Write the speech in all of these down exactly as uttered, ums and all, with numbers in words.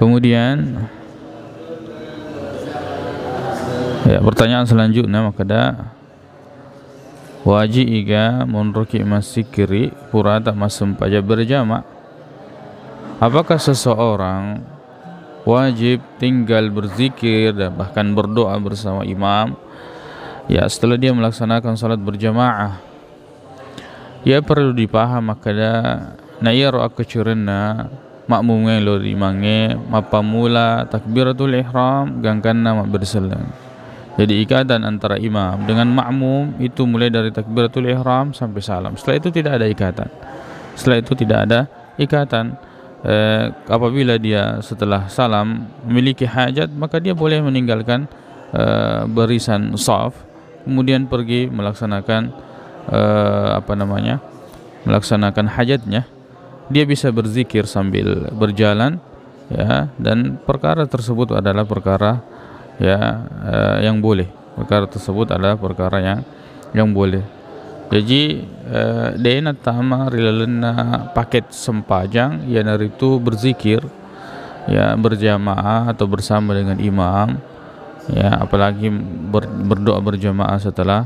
Kemudian, ya, pertanyaan selanjutnya makkeda, wajib iga monroki massikiri purata massempajang berjamaah? Apakah seseorang wajib tinggal berzikir dan bahkan berdoa bersama imam, ya, setelah dia melaksanakan salat berjamaah? Ya, perlu dipaham makkeda, na iyaro akkacurenna makmumeng lao ri imangnge mappammula takbiratul ihram gangkanna mabbere selleng. Jadi, ikatan antara imam dengan makmum itu mulai dari takbiratul ihram sampai salam. Setelah itu tidak ada ikatan. Setelah itu tidak ada ikatan. Eh, apabila dia setelah salam memiliki hajat, maka dia boleh meninggalkan, eh, barisan saf, kemudian pergi melaksanakan, eh, apa namanya, melaksanakan hajatnya. Dia bisa berzikir sambil berjalan, ya, dan perkara tersebut adalah perkara, ya, eh, yang boleh. Perkara tersebut adalah perkara yang, yang boleh. Jaji, eh, de' nattama ri lalenna paket sempajang, iyanaritu berzikir, ya, berjamaah atau bersama dengan imam, ya, apalagi ber-, berdoa berjamaah setelah,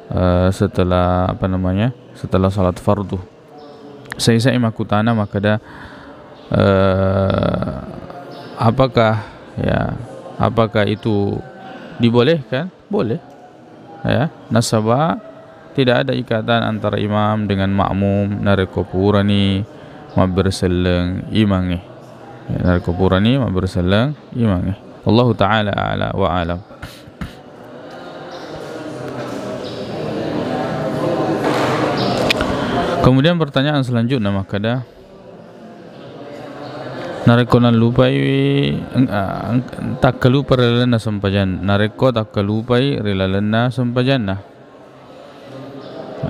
eh, setelah, apa namanya, setelah salat fardu. Saisai makkutana makkeda, eh, apakah, ya, apakah itu dibolehkan? Boleh. Ya, nasaba tidak ada ikatan antara imam dengan makmum narekko purani mabbere selleng imangnge. Ya, narekko purani mabbere selleng imangnge. Allahu ta'ala a'la wa a'lam. Kemudian pertanyaan selanjutnya makkeda, narekko nallupai, eng-, a-, eng-, takkalupa ri lalenna sempajan, narekko takkalupai ri lalenna sempajanna,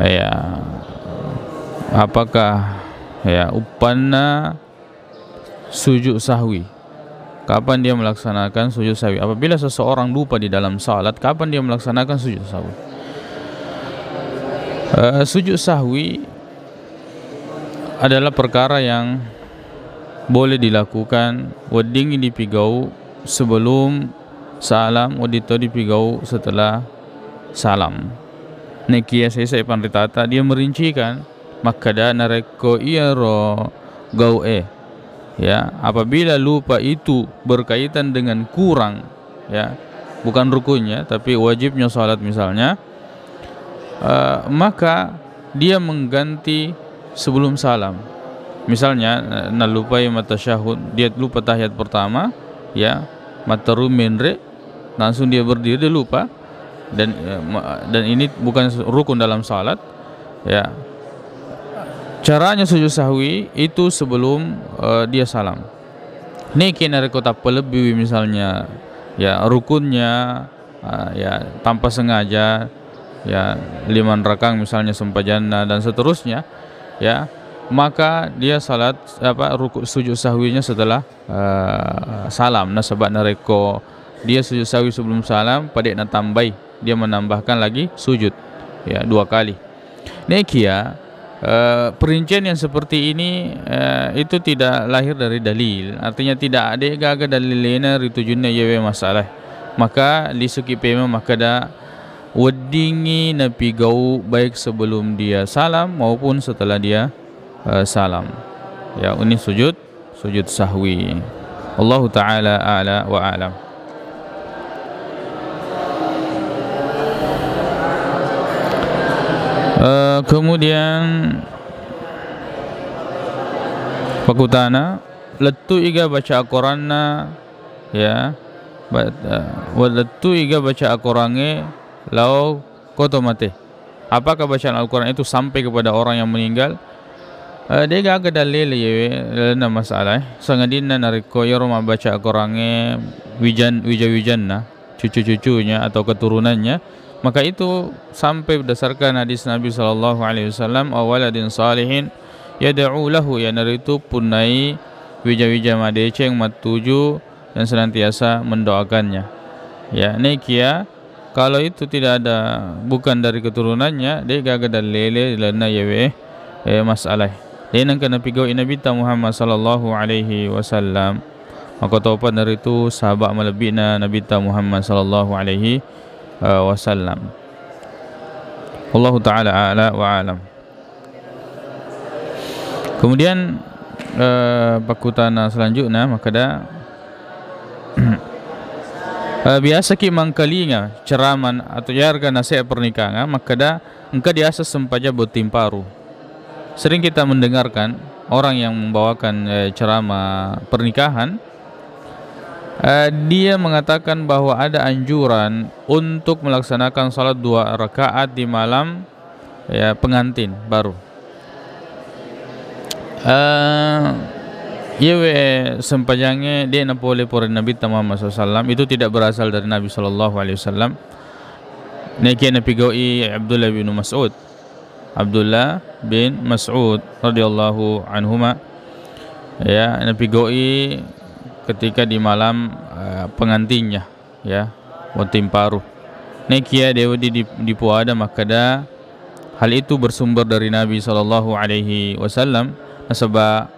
ya, apakah, ya, uppanna sujud sahwi? Kapan dia melaksanakan sujud sahwi? Apabila seseorang lupa di dalam salat, kapan dia melaksanakan sujud sahwi? Eh, sujud sahwi adalah perkara yang boleh dilakukan weddingngi dipigau sebelum salam, wedding to dipigau setelah salam. Nekia sesa panritata, dia merincikan makkeda narekko iyaro gau'e, ya, apabila lupa itu berkaitan dengan kurang, ya, bukan rukunnya, tapi wajibnya salat misalnya, eh, maka dia mengganti sebelum salam. Misalnya, eh, nalupai matasyahud, dia lupa tahiyat pertama, ya, matteru menre, langsung dia berdiri, dia lupa. Dan, eh, ma-, dan ini bukan rukun dalam salat, ya. Caranya sujud sahwi itu sebelum, eh, dia salam. Niki narekko tappalebbiwi misalnya, ya, rukunnya, ah, ya, tanpa sengaja, ya, lima rakang misalnya sempajanna dan seterusnya, ya, maka dia salat, apa, ruku-, sujud sahwinya setelah, eh, salam. Nasaba narekko dia sujud sahwi sebelum salam, pada natambai, dia menambahkan lagi sujud, ya, dua kali. Nekia, eh, perincian yang seperti ini, eh, itu tidak lahir dari dalil. Artinya tidak ada gaga dalilena ritujunna yewe masalah. Maka lisuki pema makkeda weddingngi napigau baik sebelum dia salam maupun setelah dia, eh, salam. Ya, ini sujud, sujud sahwi. Allahu ta'ala a'la wa a'lam. Eh, kemudian pakutana, lettu iga baca akoranna, ya, ba-, eh, lettu iga baca akorangnge lao koto mate. Apakah bacaan Al-Quran itu sampai kepada orang yang meninggal? Eh, degaga dalil yewe lalenna masalah, eh. Sangadinna narekko iyaro mabbaca Al-Qurangnge wijan-, wija-wijanna, cucu-cucunya atau keturunannya, maka itu sampai berdasarkan hadis Nabi sallallahu alaihi wasallam, "Aw waladin salihin yad'u lahu," iyanaritu punnai wija-wija madeceng mattuju yang senantiasa mendoakannya. Ya, nekia, kalau itu tidak ada, bukan dari keturunannya, degaga dalil lalenna yewe, eh, masalah. De nengka napigau Nabitta Muhammad sallallahu alaihi wasallam. Makkotopa naritu sahabat malebbi'na Nabitta Muhammad sallallahu alaihi, eh, wasallam. Wallahu ta'ala a'la wa alam. Kemudian, eh, pakkutana selanjutnya, makkeda, eh, biasaki mangkalinga ceramah atau yarga nasihat pernikahan, makkeda engka diaseng sempajang botting paru. Sering kita mendengarkan orang yang membawakan, eh, ceramah pernikahan, eh, dia mengatakan bahwa ada anjuran untuk melaksanakan salat dua rakaat di malam, ya, pengantin baru. Eh, yewe sempajangnge de' napole pore Nabitta Muhammad sallallahu alaihi wasallam, itu tidak berasal dari Nabi sallallahu alaihi wasallam. Nekia napigau'i Abdullah bin Mas'ud. Abdullah bin Mas'ud radhiyallahu anhuma, ya, napigau'i ketika di malam, eh, pengantinnya, ya, botting paru. Nekia dewa di, di, dipuada makkeda hal itu bersumber dari Nabi sallallahu alaihi wasallam, nasaba,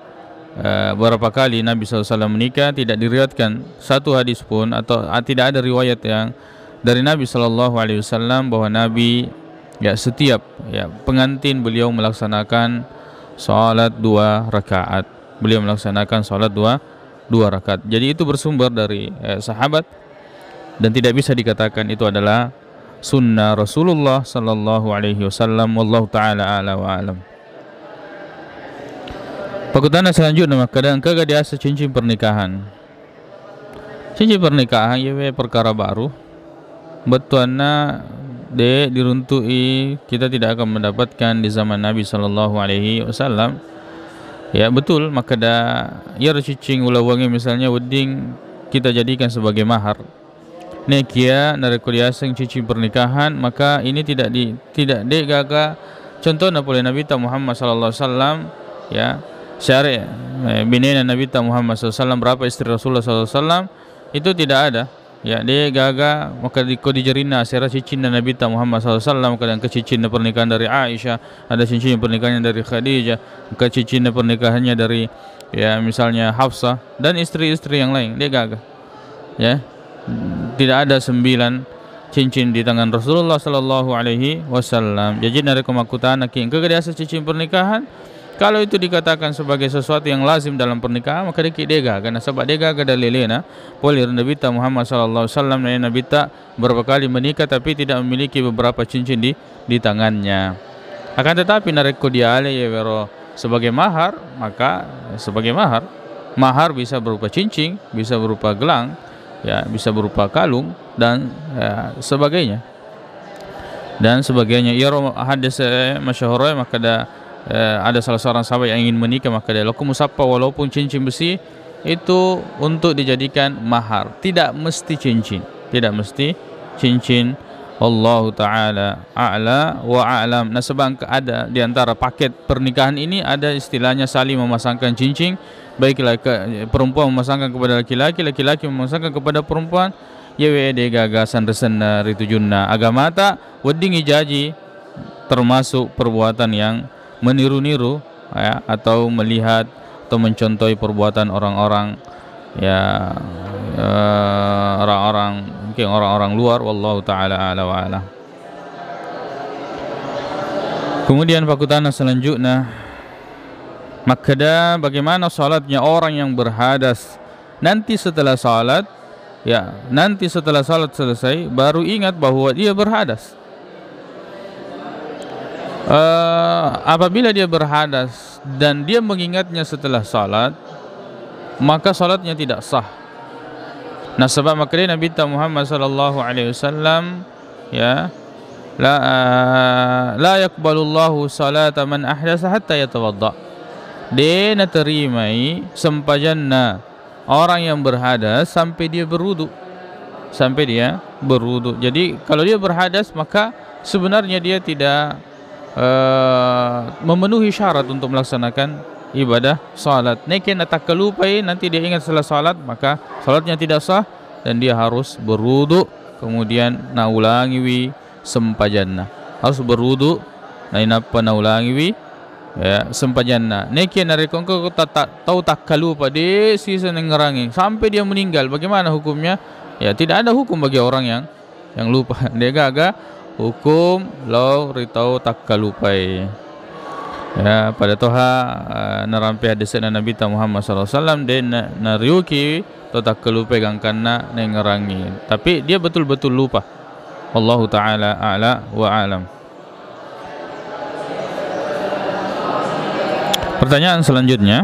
eh, beberapa kali Nabi sallallahu alaihi wasallam menikah, tidak diriwayatkan satu hadis pun atau, ah, tidak ada riwayat yang dari Nabi sallallahu alaihi wasallam bahwa Nabi, ya, setiap, ya, pengantin beliau melaksanakan salat dua rakaat. Beliau melaksanakan salat dua, dua rakaat. Jadi itu bersumber dari, eh, sahabat dan tidak bisa dikatakan itu adalah sunnah Rasulullah sallallahu alaihi wasallam. Wallahu ta'ala a'la wa alam. Pakkutana selanjutnya, makkeda engkaga diaseng cincin pernikahan? Cincin pernikahan yewe perkara baru. Bettuanna de' diruntu'i, kita tidak akan mendapatkan di zaman Nabi sallallahu alaihi wasallam. Ya, betul, makkeda iyaro cincin ulawwangnge misalnya wedding kita jadikan sebagai mahar. Nekia narekko diaseng cincin pernikahan, maka ini tidak di, tidak, de' gaga contohna pole Nabitta Muhammad sallallahu alaihi wasallam, ya, syare', eh, binena Nabitta Muhammad sallallahu alaihi wasallam, berapa istri Rasulullah sallallahu alaihi wasallam, itu tidak ada. Ya, de' gaga, maka di, ko di jarinna asera cicinna Nabitta Muhammad sallallahu alaihi wasallam, kadang ke cicinna pernikahan dari Aisyah, ada cincin pernikahannya dari Khadijah, ke cicinna pernikahannya dari, ya, misalnya Hafsah, dan istri-istri yang lain, de' gaga. Ya, tidak ada sembilan cincin di tangan Rasulullah sallallahu alaihi wasallam. Jadi narekko makkutanaki, engkaga diaseng cincin pernikahan? Kalau itu dikatakan sebagai sesuatu yang lazim dalam pernikahan, maka deki de' gaga. Nasaba de' gaga dalilena pole ri Nabitta Muhammad sallallahu alaihi wasallam, na Nabitta berapa kali menikah tapi tidak memiliki beberapa cincin di, di tangannya. Akan tetapi narekko diale yewero sebagai mahar, maka sebagai mahar. Mahar bisa berupa cincin, bisa berupa gelang, ya, bisa berupa kalung dan, ya, sebagainya. Dan sebagainya. Iyaro hadis, eh, masyhur, eh, makkeda, eh, ada salah seorang sahabat yang ingin menikah, makkeda, "Lokku musappa walaupun cincin besi itu untuk dijadikan mahar." Tidak mesti cincin. Tidak mesti cincin. Allahu ta'ala a'la wa a'lam. Nasaba engka ada di antara paket pernikahan ini ada istilahnya saling memasangkan cincin, baik laki-, perempuan memasangkan kepada laki-laki, laki-laki memasangkan kepada perempuan. Yewe de' gaga sanresenna ri tujunna agamata, wedding ijaji termasuk perbuatan yang meniru-niru, ya, atau melihat atau mencontohi perbuatan orang-orang, ya, eh, orang-orang, mungkin orang-orang luar, wallahu ta'ala a'la wa a'lam. Kemudian pakkutana selanjutnya, makkeda bagaimana salatnya orang yang berhadas? Nanti setelah salat, ya, nanti setelah salat selesai, baru ingat bahwa dia berhadas. Eh, apabila dia berhadas dan dia mengingatnya setelah salat, maka salatnya tidak sah. Nasaba makkeda Nabitta Muhammad sallallahu alaihi wasallam, ya, la, eh, "La yaqbalullahu salata man ahdasa hatta yatawadda." De' naterimai sempajanna orang yang berhadas sampai dia berwudu. Sampai dia berwudu. Jadi, kalau dia berhadas, maka sebenarnya dia tidak, eh, memenuhi syarat untuk melaksanakan ibadah salat. Nekia natakkalupai, nanti dia ingat setelah salat, maka salatnya tidak sah dan dia harus berwudu, kemudian naulangiwi sempajanna. Harus berwudu, nainappa naulangiwi ya, sempajanna. Nekia narekko engka ta-, ta-, tau takkalupa, de sisa nengngerangi sampai dia meninggal, bagaimana hukumnya? Ya, tidak ada hukum bagi orang yang, yang lupa. De gaga hukum lao ri tau takkalupai. Ya, pada toha, eh, narampe hadisna Nabi ta Muhammad sallallahu alaihi wasallam, de na-, nariuki to takkalupai gangkanna nengngerangi. Tapi dia betul-betul lupa. Wallahu ta'ala a'la wa alam. Pertanyaan selanjutnya.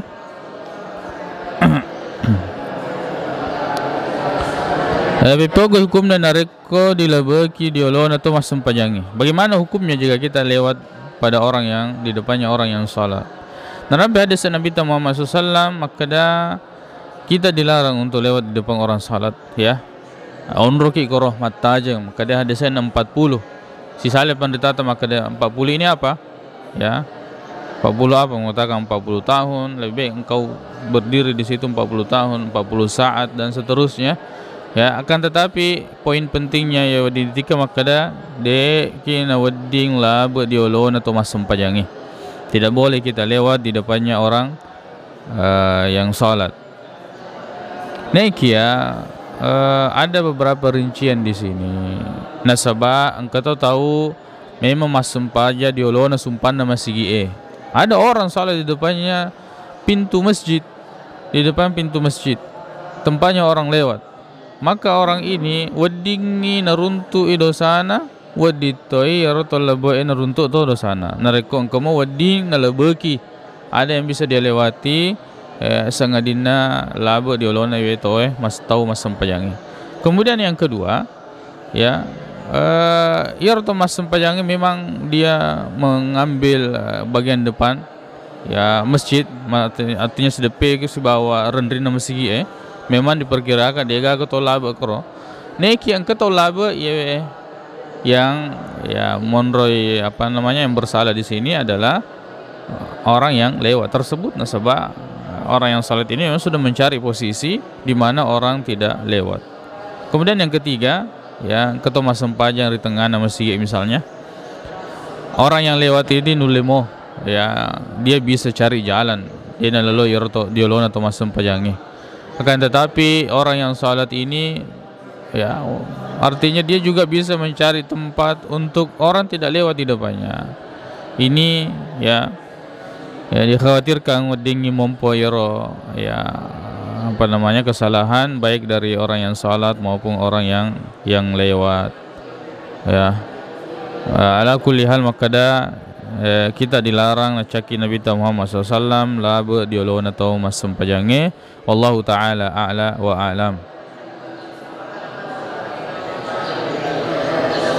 Eh, Beppo, hukumna narekko dilabeki diolona to massempajangi. Bagaimana hukumnya jika kita lewat pada orang yang di depannya orang yang salat? Narampe hadis Nabi Muhammad sallallahu alaihi wasallam makkeda, kita dilarang untuk lewat di depan orang salat, ya. Onroki koro mattajeng, makkeda hadisna empat puluh. Sisale panritata makkeda empat puluh ini apa? Ya. Empat puluh apa? Mengatakan empat puluh tahun, lebih baik engkau berdiri di situ empat puluh tahun, empat puluh saat, dan seterusnya. Ya, akan tetapi poin pentingnya ya, ditika makkeda, de ki nawedding labe diolona to massempajangi. Tidak boleh kita lewat di depannya orang, eh, yang salat. Nekia, eh, ada beberapa rincian di sini. Nasaba engka to tau memang massempaja diolona sumpanna masigi e. Ada orang salat di depannya pintu masjid, di depan pintu masjid, tempatnya orang lewat. Maka orang ini weddingngi naruntu'i dosana, wedding toi iyaro to labe'e naruntu' to dosana. Narekko engka mo wedding nalabeki, ada yang bisa dia lewati, eh, sangadinna labe diolona iwe toe mas-, tau massempajangnge. Kemudian yang kedua, ya, eh, iyaro to massempajangnge memang dia mengambil, eh, bagian depan, ya, masjid, ma-, arti-, artinya sideppe ke sibawa renrinna masigi e, memang diperkirakan de gaga to labe koro. Neki engka to labe, ya, yang, ya, monroi, apa namanya, yang bersalah di sini adalah orang yang lewat tersebut, nasaba orang yang salat ini memang sudah mencari posisi di mana orang tidak lewat. Kemudian yang ketiga, ya, engka to massempajang ri tengngana masigi misalnya. Orang yang lewat ini nulle mo, ya, dia bisa cari jalan. Dia nalalo iyaro to, diolona to massempajangnge. Akan tetapi orang yang salat ini, ya, artinya dia juga bisa mencari tempat untuk orang tidak lewat di depannya. Ini, ya, ya, dikhawatirkan weddingngi mompo iyaro, ya, apa namanya, kesalahan baik dari orang yang salat maupun orang yang, yang lewat. Ya. Eh, ala kulli hal makkeda, eh, kita dilarang, nacakki Nabitta Muhammad sallallahu alaihi wasallam, labe diolona tau massempajangnge. Wallahu ta'ala a'la wa a'lam.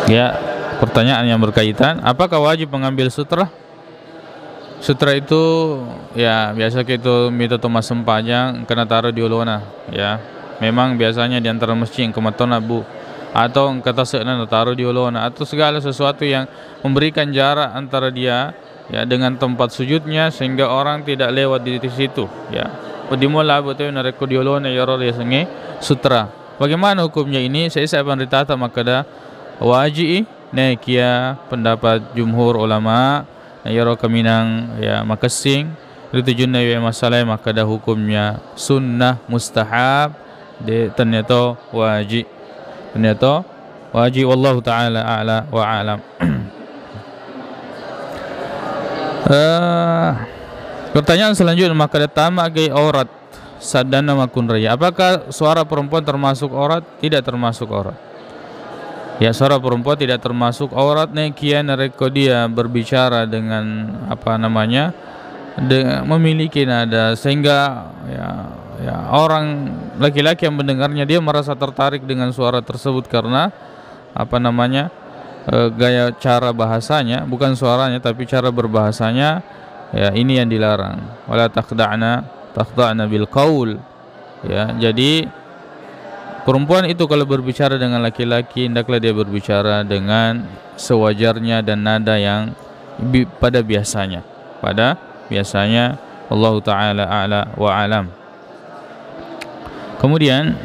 Ya, pertanyaan yang berkaitan, apakah wajib mengambil sutra? Sutra itu, ya, biasa kita mita to massempajang, engka nataro diolona, ya. Memang biasanya di antara masjid engka mattona, Bu, atau engka tasekna nataro diolona, atau segala sesuatu yang memberikan jarak antara dia, ya, dengan tempat sujudnya sehingga orang tidak lewat di, di situ, ya. Wedding mo labe tu narekko diolona iyaro riasengnge sutra. Bagaimana hukumnya ini? Saya, saya panritata makkeda waji i, nekia pendapat jumhur ulama, na iyaro kaminang, ya, makessing ri tujunna iwe masalae makkeda hukumnya sunnah mustahab, de tennia to waji. Tennia to waji, wallahu ta'ala a'la wa a'lam. Eh, pertanyaan selanjutnya, makkeda tama gai aurat saddanna makkunraie. Apakah suara perempuan termasuk aurat? Tidak termasuk aurat. Ya, suara perempuan tidak termasuk aurat nekia narekko dia berbicara dengan, apa namanya, de-, memiliki nada sehingga, ya, ya, orang laki-laki yang mendengarnya dia merasa tertarik dengan suara tersebut karena, apa namanya, eh, gaya cara bahasanya, bukan suaranya tapi cara berbahasanya, ya, ini yang dilarang. Wala takhda'na, takhda'na bil qaul. Ya, jadi perempuan itu kalau berbicara dengan laki-laki, hendaklah dia berbicara dengan sewajarnya dan nada yang bi-, pada biasanya. Pada biasanya, Allahu ta'ala a'la wa alam. Kemudian,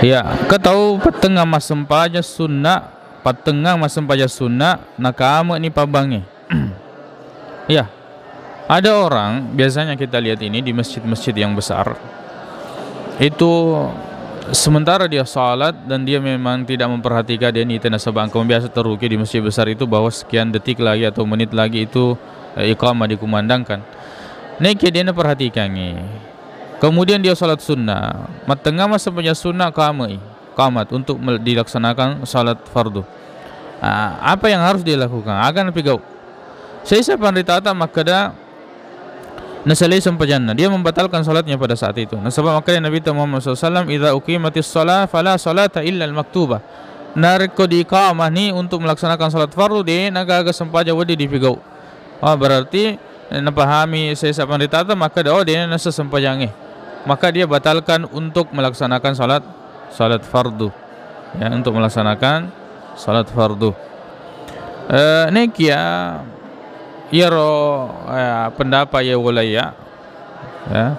ya, engka tau pettengnga massempajang sunna pattengngang massempajang sunna, nakame'ni pabbangnge. Ya, ada orang, biasanya kita lihat ini di masjid-masjid yang besar, itu sementara dia salat dan dia memang tidak memperhatikan, dia nita nasaba engka biasa teruki di masjid besar itu bahwa sekian detik lagi atau menit lagi itu, eh, iqamah dikumandangkan. Nekia dia perhatikangi. Kemudian dia salat sunnah, mattengngang massempajang sunnah, kamai, qamat untuk mel-, dilaksanakan salat fardu. Ah, apa yang harus dia lakukan? Aga napigau. Saisa panritata makkeda nasalai sempajanna, dia membatalkan salatnya pada saat itu. Nasaba makkeda Nabitta Muhammad sallallahu alaihi wasallam, "Idza uqimatis shalah fala salata illa al-maktubah." Narekko diiqamani untuk melaksanakan salat fardu, de nagaga sempajang wedding dipigau. Oh, berarti, eh, napahami saisa panritata, makkeda, oh, de nasa sempajangnge. Maka dia batalkan untuk melaksanakan salat, salat fardu. Ya, untuk melaksanakan salat fardu. Eh, nekia, iyaro, eh, pendapat ya walaiya. Ya.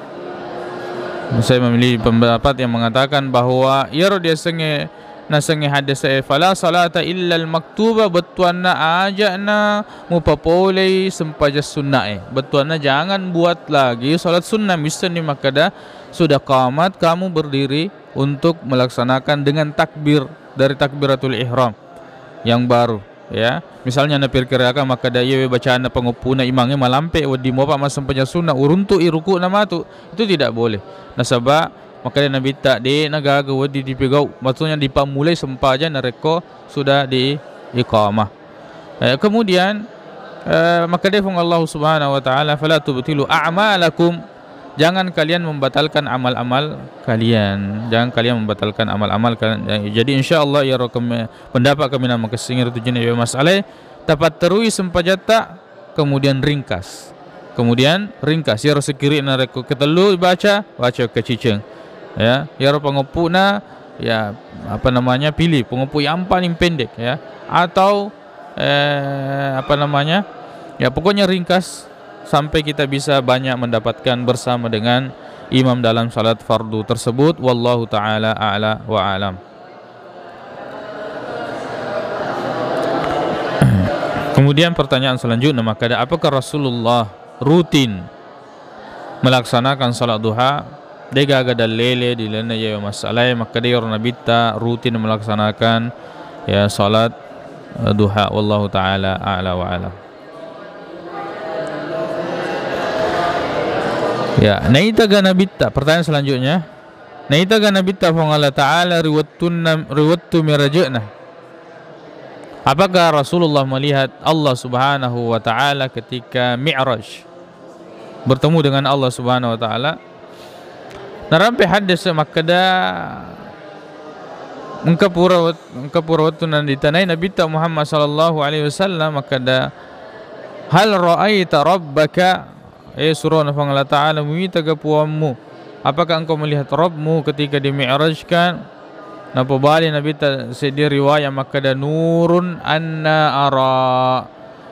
Saya memilih pendapat yang mengatakan bahwa iyaro diasengnge, nasengnge hadis e, "Fala salata illal maktuba," bettuanna aja'na mupapolei sempajang sunnae. Bettuanna jangan buat lagi salat sunnah. Misalnya makkeda, sudah qamat, kamu berdiri untuk melaksanakan dengan takbir dari takbiratul ihram yang baru, ya. Misalnya naperkirakan makkeda iyawe bacaanna pangoppuna imangnge malampe, wedding mopa massempajang sunna, uruntu'i ruku'na matu, itu tidak boleh. Nasaba makkeda Nabitta, de nagaga wedding dipegau, maksudnya dipammulai sempajang narekko sudah di iqamah. Eh, kemudian, eh, makkeda Puang Allah Subhanahu wa Ta'ala, "Fala tubtilu a'malakum." Jangan kalian membatalkan amal-amal kalian. Jangan kalian membatalkan amal-amal kalian. Jadi, insya Allah, ya, rokem-, pendapat kami nama kesingir tu jenis masalah. Tapatterui sempajatta, kemudian ringkas. Kemudian ringkas. Ya, rosekiri narekko ketellu baca, baca keciceng. Ya, ya, ro pangoppuna, ya, apa namanya, pilih pengoppu yang paling pendek, ya. Atau, eh, apa namanya, ya, pokoknya ringkas sampai kita bisa banyak mendapatkan bersama dengan imam dalam salat fardu tersebut. Wallahu ta'ala a'la wa a'lam. Kemudian pertanyaan selanjutnya, makkeda, apakah Rasulullah rutin melaksanakan salat duha? Degaga dalele di lalenna iyawe masalae, makkeda iyaro Nabitta rutin melaksanakan, ya, salat, eh, duha. Wallahu ta'ala a'la wa a'lam. Ya, naitaga Nabitta, pertanyaan selanjutnya. Naitaga Nabitta Puang Allah Ta'ala ri wettunna, ri wettu Mi'rajna? Apakah Rasulullah melihat Allah Subhanahu wa Ta'ala ketika Mi'raj? Bertemu dengan Allah Subhanahu wa Ta'ala. Narampe hadis makkeda, engka pura wet-, engka pura wettu naditanai Nabitta Muhammad sallallahu alaihi wasallam makkeda, "Hal ra'aita rabbaka?" Eh, surona Puang Allah Ta'ala, muitaga Puammu? Apakah engkau melihat Rabbmu ketika dimi'rajkan? Napobali Nabitta seddi riwayat makkeda, "Nurun anna ara."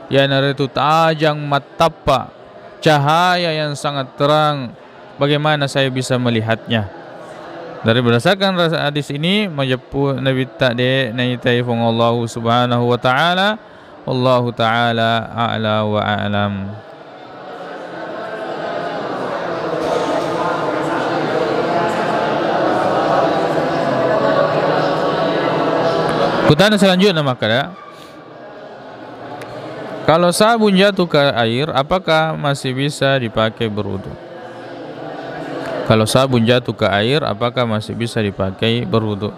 Iyanaritu tajang mattappa, cahaya yang sangat terang. Bagaimana saya bisa melihatnya? Dari berdasarkan ras-, hadis ini, majeppu Nabitta de naitai Puang Allahu Subhanahu wa Ta'ala. Wallahu ta'ala a'la wa a'lam. Pertanyaan selanjutnya, makkeda, kalau sabun jatuh ke air, apakah masih bisa dipakai berwudu? Kalau sabun jatuh ke air, apakah masih bisa dipakai berwudu?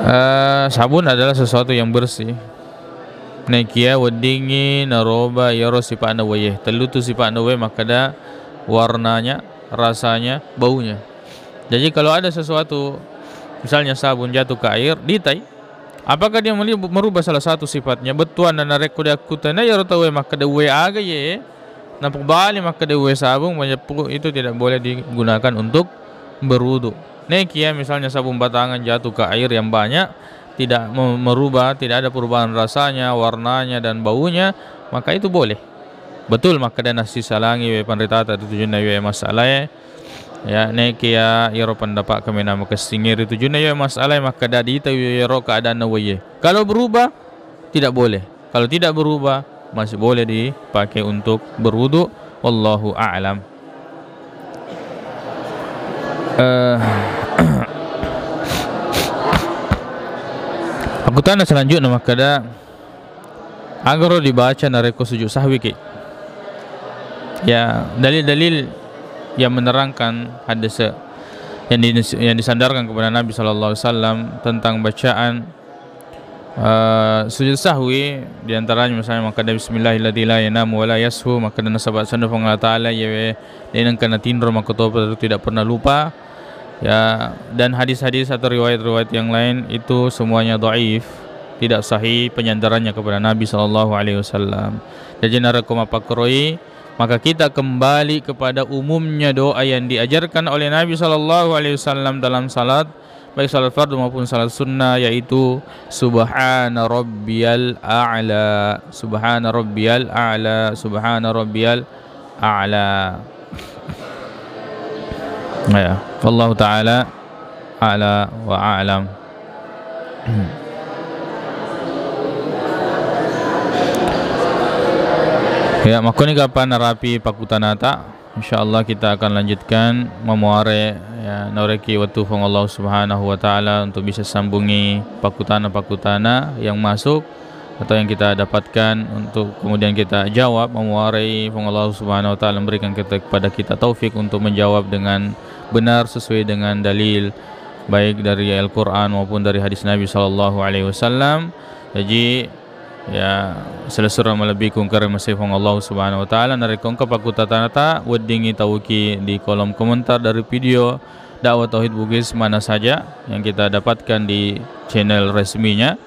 Eh, sabun adalah sesuatu yang bersih. Nekia weddingngi naroba iyaro sipa'na wae. Tellu tu sipa'na wae makkeda, warnanya, rasanya, baunya. Jadi kalau ada sesuatu, misalnya sabun jatuh ke air, ditai. Apakah dia meli-, merubah salah satu sifatnya? Bettuanna narekko diakkutana iyaro tauwe makkeda wae aga ye, napobali makkeda wae sabung, majeppu itu tidak boleh digunakan untuk berwudu. Nekia misalnya sabun batangan jatuh ke air yang banyak, tidak me-, merubah, tidak ada perubahan rasanya, warnanya, dan baunya, maka itu boleh. Betul makkeda nassisalangi wae panritata, tujunna wae masalae, Ya, nekia iyaro pendapat kami nama kessinge ri tujunna ya masalah makkeda dita iyaro keadaan waye. Kalau berubah, tidak boleh. Kalau tidak berubah, masih boleh dipakai untuk berwudu. Wallahu a'lam. Eh, aku tanya selanjutnya makkeda, agaro dibaca narekko sujud sahwi ki. Ya, dalil-dalil yang menerangkan hadis yang di-, yang disandarkan kepada Nabi sallallahu alaihi wasallam tentang bacaan, eh, sujud sahwi, di antaranya misalnya makkeda bismillahilladzi la yanamu wa la yashu, makkeda nasaba senna Puang Allah Ta'ala, iyawe de nengka natinro, makkutoparo tidak pernah lupa. Ya, dan hadis-hadis atau riwayat-riwayat yang lain itu semuanya dhaif, tidak sahih penyandarannya kepada Nabi sallallahu alaihi wasallam. Jadi narekko mappakkoroi, maka kita kembali kepada umumnya doa yang diajarkan oleh Nabi sallallahu alaihi wasallam dalam salat, baik salat fardu maupun salat sunnah, yaitu subhana rabbiyal a'la, subhana rabbiyal a'la, subhana rabbiyal a'la. Ya, wallahu ta'ala a'la wa a'lam. Ya, makkoni kapang narapi pakkutanata. Insyaallah kita akan lanjutkan mamuare, ya, naureki wettu Puang Allah Subhanahu wa Ta'ala untuk bisa sambungi pakkutana-pakkutana yang masuk atau yang kita dapatkan untuk kemudian kita jawab, memuarai Puang Allah Subhanahu wa Ta'ala memberikan kita, kepada kita taufik untuk menjawab dengan benar sesuai dengan dalil, baik dari Al-Quran maupun dari hadis Nabi sallallahu alaihi wasallam. Jadi, ya, selessureng malebbiku engka ri masei Puang Allah Subhanahu wa Ta'ala. Narekko engka pakkutanata, weddingngi tauki di kolom komentar dari video Dakwah Tauhid Bugis mana saja yang kita dapatkan di channel resminya.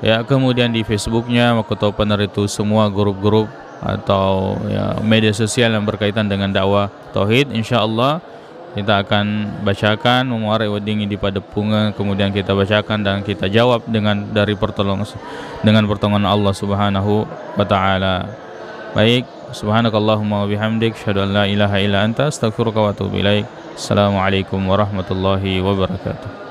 Ya, kemudian di Facebooknya, makkutoparo itu semua grup-grup atau, ya, media sosial yang berkaitan dengan dakwah tauhid, insyaallah kita akan bacakan, memuarai wedding di padeppungeng, kemudian kita bacakan dan kita jawab dengan, dari pertolongan, dengan pertolongan Allah Subhanahu wa Ta'ala. Baik, subhanakallahumma wa bihamdik, asyhadu an la ilaha illa anta, astaghfiruka wa atubu ilaik. Assalamualaikum warahmatullahi wabarakatuh.